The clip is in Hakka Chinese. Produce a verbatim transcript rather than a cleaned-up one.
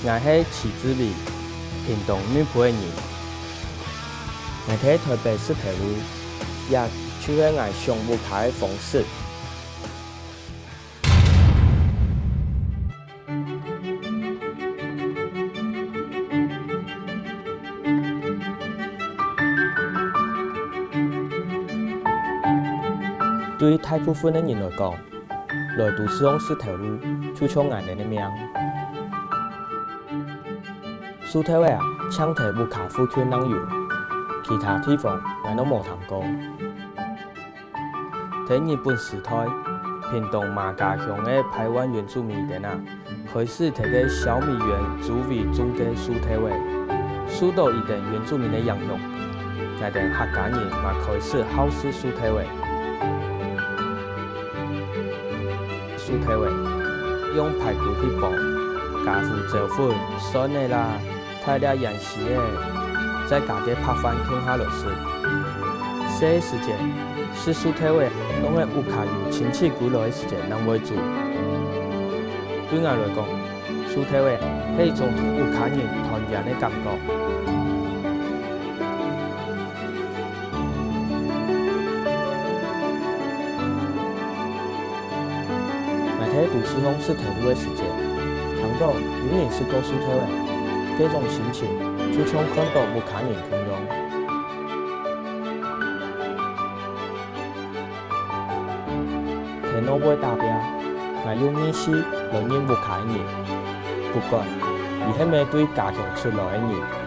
𠊎係徐志偉，屏東內埔个人。𠊎在台北食頭路，這就係𠊎想屋下个方式。 對大部分个人來講，來都市項食頭路，就像𠊎等个命。樹頭仔啊，淨在屋下附近正有，其他地方𠊎都無聽過。 在日本時代，屏東馬家鄉个排灣原住民等啊，開始在該小米園周圍種个樹頭仔。受到佢等原住民个影響，𠊎等客家人嘛開始好食樹頭仔。樹頭仔，用排骨去煸，加胡椒粉、蒜仔啦， 大粒芫荽仔，再加兜白飯共下來食。細時節，食樹頭仔，攏係屋下有親戚歸來个時節正會煮。對𠊎來講，樹頭仔係一種同屋下人團圓个感覺。 𠊎在都市項食頭路个時節，聽到有人食過樹頭仔，該種心情就像看到屋下人共樣。在外背打拚，𠊎用義氣來認屋下个人，不管佢係毋係對家鄉出來个人。